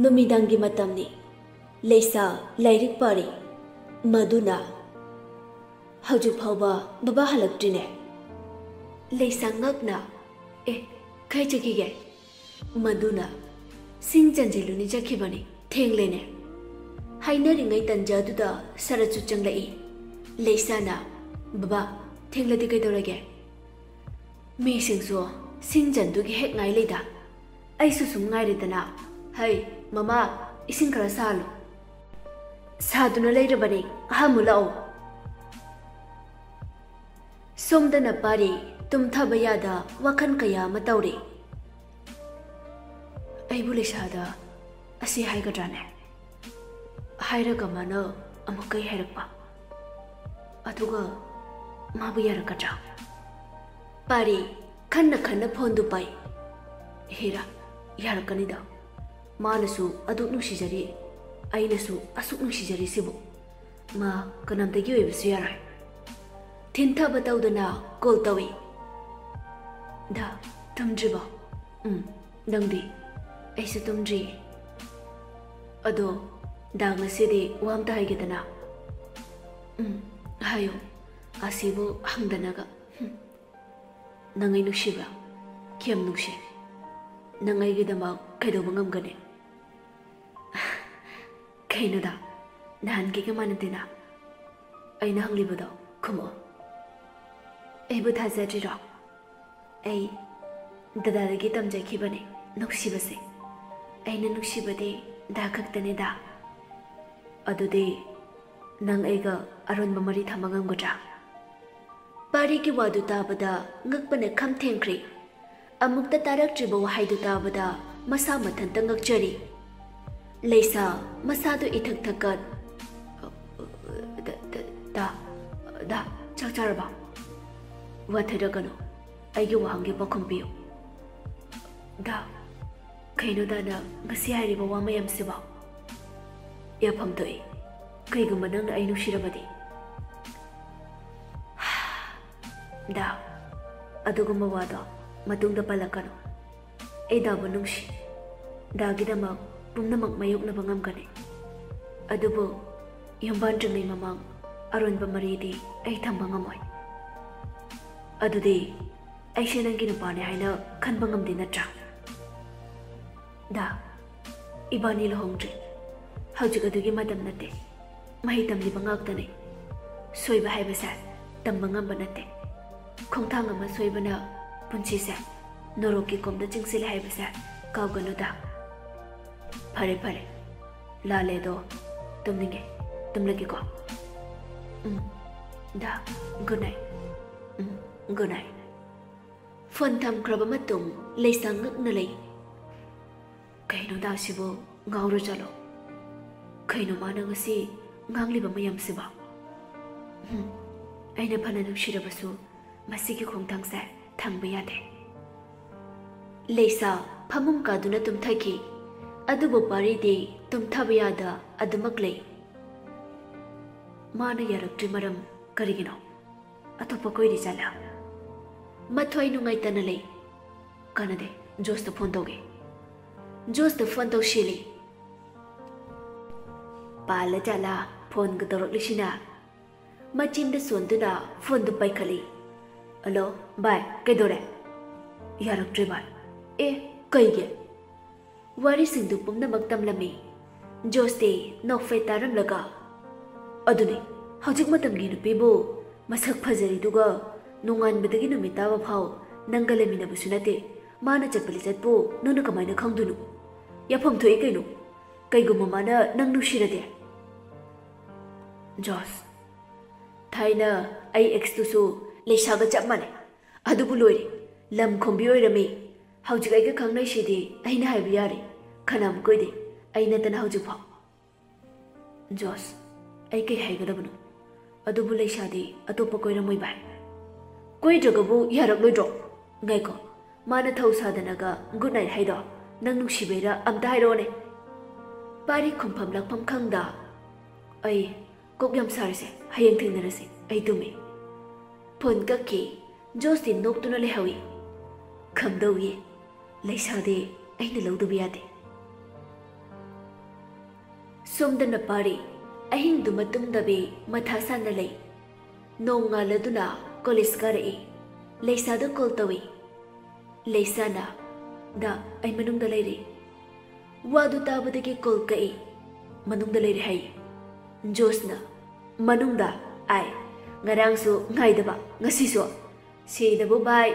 ꯅꯨꯃꯤꯗꯥꯡꯒꯤ ꯃꯇꯝꯅꯤ꯫ ꯂꯩꯁꯥ ꯂꯥꯏꯔꯤꯛ ꯄꯥꯔꯤ꯫ ꯃꯗꯨꯅ, "ꯍꯧꯖꯤꯛ ꯐꯥꯎꯕ ꯕꯕꯥ ꯍꯜꯂꯛꯇ꯭ꯔꯤꯅꯦ꯫" ꯂꯩꯁꯥ ꯉꯛꯅ, "ꯑꯦ, ꯀꯥꯏ ꯆꯠꯈꯤꯒꯦ?" ꯃꯗꯨꯅ, "ꯁꯤꯡ ꯆꯟꯁꯤꯜꯂꯨꯅꯤ ꯆꯠꯈꯤꯕꯅꯤ, ꯊꯦꯡꯂꯦꯅꯦ꯫" ꯍꯥꯏꯅꯔꯤꯉꯩ ꯇꯟꯖꯥꯗꯨꯗ ꯁꯔꯠꯁꯨ ꯆꯪꯂꯛꯏ꯫ ꯂꯩꯁꯥꯅ, "ꯕꯕꯥ, ꯊꯦꯡꯂꯗꯤ ꯀꯩꯗꯧꯔꯒꯦ? ꯃꯤꯁꯤꯡꯁꯨ ꯁꯤꯡ ꯆꯟꯗꯨꯒꯤ ꯍꯦꯛ ꯉꯥꯏ ꯂꯩꯗ꯫ ꯑꯩꯁꯨ ꯁꯨꯝ ꯉꯥꯏꯔꯦꯗꯅ꯫ ꯍꯩ, ꯃꯃꯥ, ꯏꯁꯤꯡ ꯈꯔ ꯁꯥꯍꯜꯂꯨ꯫" "ꯁꯥꯗꯨꯅ ꯂꯩꯔꯕꯅꯤ, ꯑꯍꯥꯟꯕ ꯂꯥꯛꯑꯣ꯫" ꯁꯣꯝꯗꯅ ꯄꯥꯔꯤ ꯇꯨꯝꯊꯕ ꯌꯥꯗ ꯋꯥꯈꯜ ꯀꯌꯥ ꯑꯃ ꯇꯧꯔꯤ꯫ "ꯑꯩꯕꯨ ꯂꯩꯁꯥꯗ ꯑꯁꯤ ꯍꯥꯏꯒꯗ꯭ꯔꯥꯅꯦ? ꯍꯥꯏꯔꯒ ꯃꯥꯅ ꯑꯃꯨꯛ ꯀꯩ ꯍꯥꯏꯔꯛꯄ? ꯑꯗꯨꯒ ꯃꯥꯕꯨ ꯌꯥꯔꯛꯀꯗ꯭ꯔꯥ?" ꯄꯥꯔꯤ ꯈꯟꯅ ꯈꯟꯅ ꯐꯣꯟꯗꯨ ꯄꯥꯏ꯫ "ꯍꯦꯔꯥ, ꯌꯥꯔꯛꯀꯅꯤꯗ꯫ ꯃꯥꯅꯁꯨ ꯑꯗꯨꯛ ꯅꯨꯡꯁꯤꯖꯔꯤ, ꯑꯩꯅꯁꯨ ꯑꯁꯨꯛ ꯅꯨꯡꯁꯤꯖꯔꯤꯁꯤꯕꯨ꯫ ꯃꯥ ꯀꯅꯥꯝꯇꯒꯤ ꯑꯣꯏꯕꯁꯨ ꯌꯥꯔꯣꯏ꯫ ꯊꯤꯟꯊꯕ ꯇꯧꯗꯅ ꯀꯣꯜ ꯇꯧꯏ꯫ ꯗꯥ, ꯇꯨꯝꯗ꯭ꯔꯤꯕꯣ? ꯎꯝ, ꯅꯪꯗꯤ? ꯑꯩꯁꯨ ꯇꯨꯝꯗ꯭ꯔꯤꯌꯦ꯫ ꯑꯗꯣ, ꯗꯥ, ꯉꯁꯤꯗꯤ ꯋꯥ ꯑꯝꯇ ꯍꯥꯏꯒꯦꯗꯅ꯫ ꯎꯝ, ꯍꯥꯏꯌꯨ꯫ ꯑꯁꯤꯕꯨ ꯍꯪꯗꯅꯒ꯫ ꯍꯨꯝ꯫ ꯅꯪ ꯑꯩ ꯅꯨꯡꯁꯤꯕ꯭ꯔꯥ? ꯀꯌꯥꯝ ꯅꯨꯡꯁꯤ? ꯅꯪ ꯑꯩꯒꯤꯗꯃꯛ ꯀꯩꯗꯧꯕ ꯉꯝꯒꯅꯤ? ꯀꯩꯅꯣꯗ, ꯅꯍꯥꯟꯒꯤꯒ ꯃꯥꯟꯅꯗꯦꯅ꯫ ꯑꯩꯅ ꯍꯪꯂꯤꯕꯗꯣ ꯈꯨꯝꯃꯛꯑꯣ꯫ ꯑꯩꯕꯨ ꯊꯥꯖꯗ꯭ꯔꯤꯔꯣ? ꯑꯩ ꯗꯗꯥꯗꯒꯤ ꯇꯝꯖꯈꯤꯕꯅꯦ ꯅꯨꯡꯁꯤꯕꯁꯦ꯫ ꯑꯩꯅ ꯅꯨꯡꯁꯤꯕꯗꯤ ꯗꯥ ꯈꯛꯇꯅꯤꯗ꯫ ꯑꯗꯨꯗꯤ ꯅꯪ ꯑꯩꯒ ꯑꯔꯣꯟꯕ ꯃꯔꯤ ꯊꯝꯕ ꯉꯝꯒꯗ꯭ꯔꯥ? ꯄꯥꯔꯤꯒꯤ ꯋꯥꯗꯨ ꯇꯥꯕꯗ ꯉꯛꯄꯅ ꯈꯝ ꯊꯦꯡꯈ꯭ꯔꯦ꯫ ꯑꯃꯨꯛꯇ ꯇꯥꯔꯛꯇ꯭ꯔꯤꯕ ꯋꯥꯍꯩꯗꯨ ꯇꯥꯕꯗ ꯃꯁꯥ ꯃꯊꯟꯇ ꯉꯛꯆꯔꯤ꯫ ꯂꯩꯁꯥ ꯃꯁꯥꯗꯨ ꯏꯊꯛ ꯊꯛꯀꯠ, "ꯗ, ꯗ, ꯗꯥ, ꯗꯥ, ꯆꯥꯛ ꯆꯥꯔꯕ? ꯋꯥꯊꯔꯒꯅꯨ, ꯑꯩꯒꯤ ꯋꯥꯍꯪꯒꯤ ꯄꯥꯎꯈꯨꯝ ꯄꯤꯌꯨ꯫" "ꯗꯥ, ꯀꯩꯅꯣ ꯗꯥꯅ ꯉꯁꯤ ꯍꯥꯏꯔꯤꯕ ꯋꯥ ꯃꯌꯥꯝꯁꯤꯕꯣ?" "ꯌꯥꯐꯝ ꯊꯣꯛꯏ, ꯀꯩꯒꯨꯝꯕ ꯅꯪꯅ ꯑꯩ ꯅꯨꯡꯁꯤꯔꯕꯗꯤ꯫" "ꯗꯥ, ꯑꯗꯨꯒꯨꯝꯕ ꯋꯥꯗꯣ ꯃꯇꯨꯡꯗ ꯄꯜꯂꯛꯀꯅꯨ꯫ ꯑꯩ ꯗꯥꯕꯨ ꯅꯨꯡꯁꯤ꯫ ꯗꯥꯒꯤꯗꯃꯛ ꯄꯨꯝꯅꯃꯛ ꯃꯥꯌꯣꯛꯅꯕ ꯉꯝꯒꯅꯤ꯫ ꯑꯗꯨꯕꯨ ꯌꯨꯝ ꯄꯥꯟꯗ꯭ꯔꯤꯉꯩ ꯃꯃꯥꯡ ꯑꯔꯣꯟꯕ ꯃꯔꯤꯗꯤ ꯑꯩ ꯊꯝꯕ ꯉꯝꯃꯣꯏ꯫" "ꯑꯗꯨꯗꯤ ꯑꯩꯁꯦ ꯅꯪꯒꯤ ꯅꯨꯄꯥꯅꯦ ꯍꯥꯏꯅ ꯈꯟꯕ ꯉꯝꯗꯦ ꯅꯠꯇ꯭ꯔꯥ?" "ꯗꯥ, ꯏꯕꯥꯅꯤ ꯂꯨꯍꯣꯡꯗ꯭ꯔꯤ꯫ ꯍꯧꯖꯤꯛ ꯑꯗꯨꯒꯤ ꯃꯇꯝ ꯅꯠꯇꯦ꯫ ꯃꯍꯩ ꯇꯝꯂꯤꯕ ꯉꯥꯛꯇꯅꯤ꯫ ꯁꯣꯏꯕ ꯍꯥꯏꯕꯁꯦ ꯇꯝꯕ ꯉꯝꯕ ꯅꯠꯇꯦ꯫ ꯈꯣꯡꯊꯥꯡ ꯑꯃ ꯁꯣꯏꯕꯅ ꯄꯨꯟꯁꯤꯁꯦ ꯅꯣꯔꯣꯛꯀꯤ ꯀꯣꯝꯗ ꯆꯤꯡꯁꯤꯜꯂꯦ ꯍꯥꯏꯕꯁꯦ ꯀꯥꯎꯒꯅꯨꯗ꯫" "ꯐꯔꯦ, ꯐꯔꯦ꯫ ꯂꯥꯜꯂꯦ ꯑꯗꯣ꯫ ꯇꯨꯝꯅꯤꯡꯉꯦ꯫ ꯇꯨꯝꯂꯒꯦꯀꯣ꯫" "ꯎꯝ꯫ ꯗꯥ, good night꯫" "ꯎꯝ, good night꯫" ꯐꯣꯟ ꯊꯝꯈ꯭ꯔꯕ ꯃꯇꯨꯡ ꯂꯩꯁꯥ ꯉꯛꯅ ꯂꯩ꯫ ꯀꯩꯅꯣ ꯗꯥꯁꯤꯕꯨ ꯉꯥꯎꯔ ꯖꯥꯠꯂꯣ? ꯀꯩꯅꯣ ꯃꯥꯅ ꯉꯁꯤ ꯉꯥꯡꯂꯤꯕ ꯃꯌꯥꯝꯁꯤꯕꯣ? ꯍꯨꯝ, ꯑꯩꯅ ꯐꯅ ꯅꯨꯡꯁꯤꯔꯕꯁꯨ ꯃꯁꯤꯒꯤ ꯈꯣꯡꯊꯥꯡꯁꯦ ꯊꯪꯕ ꯌꯥꯗꯦ꯫ ꯂꯩꯁꯥ ꯐꯃꯨꯡ ꯀꯥꯗꯨꯅ ꯇꯨꯝꯊꯈꯤ꯫ ꯑꯗꯨꯕꯨ ꯄꯥꯔꯤꯗꯤ ꯇꯨꯝꯊꯕ ꯌꯥꯗ ꯑꯗꯨꯃꯛ ꯂꯩ꯫ ꯃꯥꯅ ꯌꯥꯔꯛꯇ꯭ꯔꯤ ꯃꯔꯝ ꯀꯔꯤꯒꯤꯅꯣ? ꯑꯇꯣꯞꯄ ꯀꯣꯏꯔꯤ ꯖꯥꯠꯂꯥ? ꯃꯊ꯭ꯋꯥꯏ ꯅꯨꯡꯉꯥꯏꯇꯅ ꯂꯩ꯫ ꯀꯥꯟꯅꯗꯦ, ꯖꯣꯁꯇ ꯐꯣꯟ ꯇꯧꯒꯦ꯫ ꯖꯣꯁꯇ ꯐꯣꯟ ꯇꯧꯁꯤꯜꯂꯤ꯫ ꯄꯥꯜꯂ ꯖꯥꯠꯂꯥ ꯐꯣꯟꯒ ꯇꯧꯔꯛꯂꯤꯁꯤꯅ? ꯃꯆꯤꯟꯗ ꯁꯣꯟꯗꯨꯅ ꯐꯣꯟꯗꯨ ꯄꯥꯏꯈꯠꯂꯤ꯫ "ꯍꯜꯂꯣ, ꯚꯥꯏ, ꯀꯩꯗꯧꯔꯦ?" "ꯌꯥꯔꯛꯇ꯭ꯔꯦ, ꯚꯥꯏ꯫" "ꯑꯦ, ꯀꯩꯒꯤ?" ꯋꯥꯔꯤꯁꯤꯡꯗꯨ ꯄꯨꯝꯅꯃꯛ ꯇꯝꯂꯝꯃꯤ꯫ ꯖꯣꯁꯇꯤ ꯅꯣꯛꯐꯦꯠ ꯇꯥꯔꯝꯂꯒ, "ꯑꯗꯨꯅꯤ, ꯍꯧꯖꯤꯛ ꯃꯇꯝꯒꯤ ꯅꯨꯄꯤꯕꯨ ꯃꯁꯛ ꯐꯖꯔꯤꯗꯨꯒ ꯅꯣꯡꯉꯥꯟꯕꯗꯒꯤ ꯅꯨꯃꯤꯠ ꯇꯥꯕ ꯐꯥꯎ ꯅꯪꯒ ꯂꯩꯃꯤꯟꯅꯕꯁꯨ ꯅꯠꯇꯦ꯫ ꯃꯥꯅ ꯆꯠꯄ ꯂꯤꯆꯠꯄꯨ ꯅꯪꯅ ꯀꯃꯥꯏꯅ ꯈꯪꯗꯣꯏꯅꯣ? ꯌꯥꯐꯝ ꯊꯣꯛꯏ ꯀꯩꯅꯣ꯫ ꯀꯩꯒꯨꯝꯕ ꯃꯥꯅ ꯅꯪ ꯅꯨꯡꯁꯤꯔꯗꯤ?" ꯖꯣꯁ, "ꯊꯥꯏꯅ ꯑꯩ ꯑꯦꯛꯁꯇꯨꯁꯨ ꯂꯩꯁꯥꯒ ꯆꯞ ꯃꯥꯟꯅꯩ꯫ ꯑꯗꯨꯕꯨ ꯂꯣꯏꯔꯦ, ꯂꯝ ꯈꯣꯝꯕꯤ ꯑꯣꯏꯔꯝꯃꯤ꯫ ꯍꯧꯖꯤꯛ ꯑꯩꯒ ꯈꯪꯅꯩꯁꯤꯗꯤ ꯑꯩꯅ ꯍꯥꯏꯕ ꯌꯥꯔꯦ, ꯈꯅꯥꯝ ꯀꯣꯏꯗꯦ, ꯑꯩ ꯅꯠꯇꯅ ꯍꯧꯖꯤꯛꯐꯥꯎ꯫" ꯖꯣꯁ, "ꯑꯩ ꯀꯩ ꯍꯥꯏꯒꯗꯕꯅꯣ? ꯑꯗꯨꯕꯨ ꯂꯩꯁꯥꯗꯤ ꯑꯇꯣꯞꯄ ꯀꯣꯏꯔꯝꯃꯣꯏ ꯚꯥꯏ꯫ ꯀꯣꯏꯗ꯭ꯔꯒꯕꯨ ꯌꯥꯔꯛꯂꯣꯏꯗ꯭ꯔꯣ? ꯉꯥꯏꯈꯣ, ꯃꯥꯅ ꯊꯧ ꯁꯥꯗꯅꯒ ꯒꯨꯗ ꯅꯥꯏꯠ ꯍꯥꯏꯗꯣ ꯅꯪ ꯅꯨꯡꯁꯤꯕꯩꯔꯥ ꯑꯝꯇ ꯍꯥꯏꯔꯛꯑꯣꯅꯦ꯫" ꯄꯥꯔꯤ ꯈꯨꯝꯐꯝ ꯂꯥꯛꯐꯝ ꯈꯪꯗ, "ꯑꯩ ꯀꯣꯛ ꯌꯥꯝ ꯁꯥꯔꯁꯦ, ꯍꯌꯦꯡ ꯊꯦꯡꯅꯔꯁꯦ, ꯑꯩ ꯇꯨꯝꯃꯦ꯫" ꯐꯣꯟ ꯀꯛꯈꯤ꯫ ꯖꯣꯁꯇꯤ ꯅꯣꯛꯇꯨꯅ ꯂꯩꯍꯧꯏ꯫ ꯈꯪꯗꯧꯏ, ꯂꯩꯁꯥꯗꯤ ꯑꯩꯅ ꯂꯧꯗꯕ ꯌꯥꯗꯦ꯫ ꯁꯣꯝꯗꯅ ꯄꯥꯔꯤ ꯑꯍꯤꯡꯗꯨꯃ ꯇꯨꯝꯗꯕꯤ ꯃꯊꯥ ꯁꯥꯅ ꯂꯩ꯫ ꯅꯣꯡꯉꯥꯜꯂꯗꯨꯅ ꯀꯣꯂꯦꯖ ꯀꯥꯔꯛꯏ꯫ ꯂꯩꯁꯥꯗ ꯀꯣꯜ ꯇꯧꯏ꯫ ꯂꯩꯁꯥꯅ, "ꯗꯥ, ꯑꯩ ꯃꯅꯨꯡꯗ ꯂꯩꯔꯤ꯫" ꯋꯥꯗꯨ ꯇꯥꯕꯗꯒꯤ ꯀꯣꯜ ꯀꯛꯏ꯫ "ꯃꯅꯨꯡꯗ ꯂꯩꯔꯦ ꯍꯥꯏ꯫" ꯖꯣꯁꯅ, "ꯃꯅꯨꯡꯗ?" "ꯑꯥꯏ, ꯉꯔꯥꯡꯁꯨ ꯉꯥꯏꯗꯕ, ꯉꯁꯤꯁꯨ?" "ꯁꯤꯗꯕꯨ ꯚꯥꯏ!"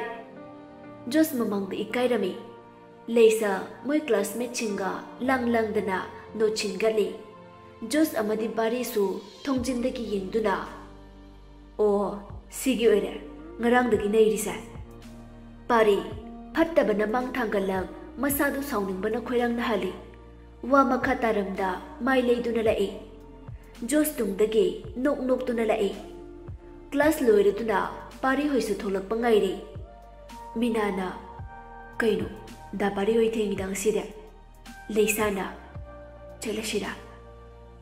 ꯖꯣꯁ ꯃꯃꯥꯡꯗ ꯏꯀꯥꯏꯔꯝꯃꯤ꯫ ꯂꯩꯁꯥ ꯃꯣꯏ ꯀ꯭ꯂꯥꯁꯃꯦꯠꯁꯤꯡꯒ ꯂꯥꯡ ꯂꯥꯡꯗꯅ ꯅꯣꯠ ꯁꯤꯟꯒꯠꯂꯤ꯫ ꯖꯣꯁ ꯑꯃꯗꯤ ꯄꯥꯔꯤꯁꯨ ꯊꯣꯡꯖꯤꯟꯗꯒꯤ ꯌꯦꯡꯗꯨꯅ, "ꯑꯣ, ꯁꯤꯒꯤ ꯑꯣꯏꯔꯦ ꯉꯔꯥꯡꯗꯒꯤ ꯅꯩꯔꯤꯁꯦ꯫" ꯄꯥꯔꯤ ꯐꯠꯇꯕꯅ ꯃꯥꯡ ꯊꯥꯡꯒꯠꯂꯛ ꯃꯁꯥꯗꯨ ꯁꯥꯎꯅꯤꯡꯕꯅ ꯈꯣꯏꯔꯥꯡꯅ ꯍꯜꯂꯤ꯫ ꯋꯥ ꯃꯈꯥ ꯇꯥꯔꯝꯗ ꯃꯥꯏ ꯂꯩꯗꯨꯅ ꯂꯥꯛꯏ꯫ ꯖꯣꯁ ꯇꯨꯡꯗꯒꯤ ꯅꯣꯛ ꯅꯣꯛꯇꯨꯅ ꯂꯥꯛꯏ꯫ ꯀ꯭ꯂꯥꯁ ꯂꯣꯏꯔꯗꯨꯅ ꯄꯥꯔꯤ ꯍꯣꯏꯁꯨ ꯊꯣꯛꯂꯛꯄ ꯉꯥꯏꯔꯤ꯫ ꯃꯤꯅꯥꯅ, "ꯀꯩꯅꯣ, ꯗꯥ ꯄꯥꯔꯤ ꯍꯣꯏ ꯊꯦꯡꯉꯤꯗ ꯉꯁꯤꯗꯤ?" ꯂꯩꯁꯥꯅ, "ꯆꯠꯂꯁꯤꯔꯥ?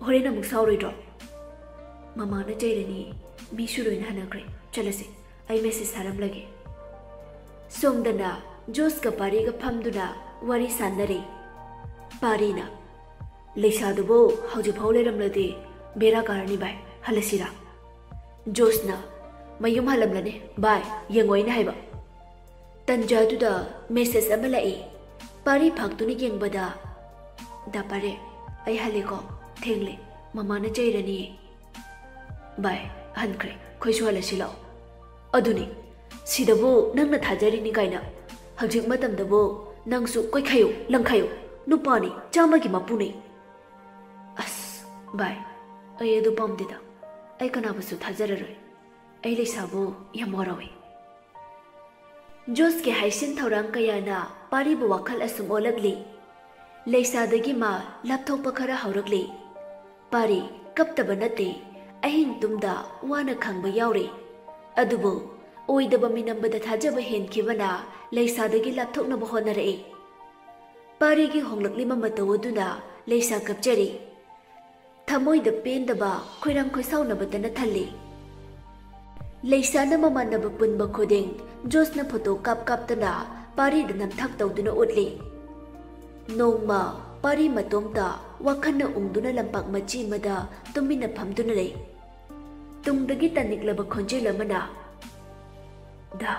ꯍꯣꯔꯦꯟ ꯑꯃꯨꯛ ꯁꯥꯎꯔꯣꯏꯗ꯭ꯔꯣ? ꯃꯃꯥꯅ ꯆꯩꯔꯅꯤ, ꯃꯤꯁꯨ ꯂꯣꯏꯅ ꯍꯟꯅꯈ꯭ꯔꯦ꯫ ꯆꯠꯂꯁꯤ, ꯑꯩ ꯃꯦꯁꯦꯖ ꯊꯥꯔꯝꯂꯒꯦ"꯫ ꯁꯣꯝꯗꯅ ꯖꯣꯁꯀ ꯄꯥꯔꯤꯒ ꯐꯝꯗꯨꯅ ꯋꯥꯔꯤ ꯁꯥꯟꯅꯔꯤ꯫ ꯄꯥꯔꯤꯅ, "ꯂꯩꯁꯥꯗꯨꯕꯨ ꯍꯧꯖꯤꯛꯐꯥꯎ ꯂꯩꯔꯝꯂꯗꯤ ꯕꯦꯔꯥ ꯀꯥꯔꯅꯤ ꯚꯥꯏ, ꯍꯜꯂꯁꯤꯔꯥ?" ꯖꯣꯁꯅ, "ꯃꯌꯨꯝ ꯍꯜꯂꯝꯂꯅꯤ ꯚꯥꯏ, ꯌꯦꯡꯉꯣ ꯑꯩꯅ ꯍꯥꯏꯕ"꯫ ꯇꯟꯖꯥꯗꯨꯗ ꯃꯦꯁꯦꯖ ꯑꯃ ꯂꯥꯛꯏ꯫ ꯄꯥꯔꯤ ꯐꯥꯛꯇꯨꯅ ꯌꯦꯡꯕꯗ, "ꯗꯥ ꯄꯥꯔꯦ, ꯑꯩ ꯍꯜꯂꯦꯀꯣ, ꯊꯦꯡꯂꯦ, ꯃꯃꯥꯅ ꯆꯩꯔꯅꯤꯌꯦ"꯫ "ꯚꯥꯏ, ꯍꯟꯈ꯭ꯔꯦ, ꯑꯩꯈꯣꯏꯁꯨ ꯍꯜꯂꯁꯤ ꯂꯥꯛꯑꯣ"꯫ "ꯑꯗꯨꯅꯤ, ꯁꯤꯗꯕꯨ ꯅꯪꯅ ꯊꯥꯖꯔꯤꯅꯤ ꯀꯥꯏꯅ꯫ ꯍꯧꯖꯤꯛ ꯃꯇꯝꯗꯕꯨ ꯅꯪꯁꯨ ꯀꯣꯏꯈꯥꯏꯌꯨ ꯂꯪꯈꯥꯏꯌꯨ, ꯅꯨꯄꯥꯅꯤ, ꯆꯥꯝꯃꯒꯤ ꯃꯄꯨꯅꯤ"꯫ "ꯑꯁ ꯚꯥꯏ, ꯑꯩ ꯑꯗꯨ ꯄꯥꯝꯗꯦꯗ꯫ ꯑꯩ ꯀꯅꯥꯕꯨꯁꯨ ꯊꯥꯖꯔꯔꯣꯏ꯫ ꯑꯩ ꯂꯩꯁꯥꯕꯨ ꯌꯥꯝ ꯋꯥꯔꯧꯏ"꯫ ꯖꯣꯁꯀꯤ ꯍꯥꯏꯁꯤꯟ ꯊꯧꯔꯥꯡ ꯀꯌꯥꯅ ꯄꯥꯔꯤꯕꯨ ꯋꯥꯈꯜ ꯑꯁꯨꯝ ꯑꯣꯜꯂꯛꯂꯤ꯫ ꯂꯩꯁꯥꯗꯒꯤ ꯃꯥ ꯂꯥꯞꯊꯣꯛꯄ ꯈꯔ ꯍꯧꯔꯛꯂꯤ꯫ ꯄꯥꯔꯤ ꯀꯞꯇꯕ ꯅꯠꯇꯦ, ꯑꯍꯤꯡ ꯇꯨꯝꯗ ꯋꯥꯅ ꯈꯥꯡꯕ ꯌꯥꯎꯔꯤ꯫ ꯑꯗꯨꯕꯨ ꯑꯣꯏꯗꯕ ꯃꯤꯅꯝꯕꯗ ꯊꯥꯖꯕ ꯍꯦꯟꯈꯤꯕꯅ ꯂꯩꯁꯥꯗꯒꯤ ꯂꯥꯞꯊꯣꯛꯅꯕ ꯍꯣꯠꯅꯔꯛꯏ꯫ ꯄꯥꯔꯤꯒꯤ ꯍꯣꯡꯂꯛꯂꯤꯕ ꯃꯇꯧ ꯑꯗꯨꯅ ꯂꯩꯁꯥ ꯀꯞꯆꯔꯤ꯫ ꯊꯃꯣꯏꯗ ꯄꯦꯟꯗꯕ, ꯈꯣꯏꯔꯥꯡ ꯈꯣꯏꯁꯥꯎꯅꯕꯇꯅ ꯊꯜꯂꯤ꯫ ꯂꯩꯁꯥꯅ ꯃꯃꯥꯟꯅꯕ ꯄꯨꯟꯕ ꯈꯨꯗꯤꯡ ꯖꯣꯁꯅ ꯐꯣꯇꯣ ꯀꯥꯞ ꯀꯥꯞꯇꯅ ꯄꯥꯔꯤꯗ ꯅꯝꯊꯥꯛ ꯇꯧꯗꯨꯅ ꯎꯠꯂꯤ꯫ ꯅꯣꯡꯃ ꯄꯥꯔꯤ ꯃꯇꯣꯝꯇ ꯋꯥꯈꯜꯅ ꯎꯪꯗꯨꯅ ꯂꯝꯄꯥꯛ ꯃꯆꯤ ꯑꯃꯗ ꯇꯨꯃꯤꯟꯅ ꯐꯝꯗꯨꯅ ꯂꯩ꯫ ꯇꯨꯡꯗꯒꯤ ꯇꯥꯅꯤꯡꯂꯕ ꯈꯣꯟꯖꯦꯜ ꯑꯃꯅ, "ꯗꯥ,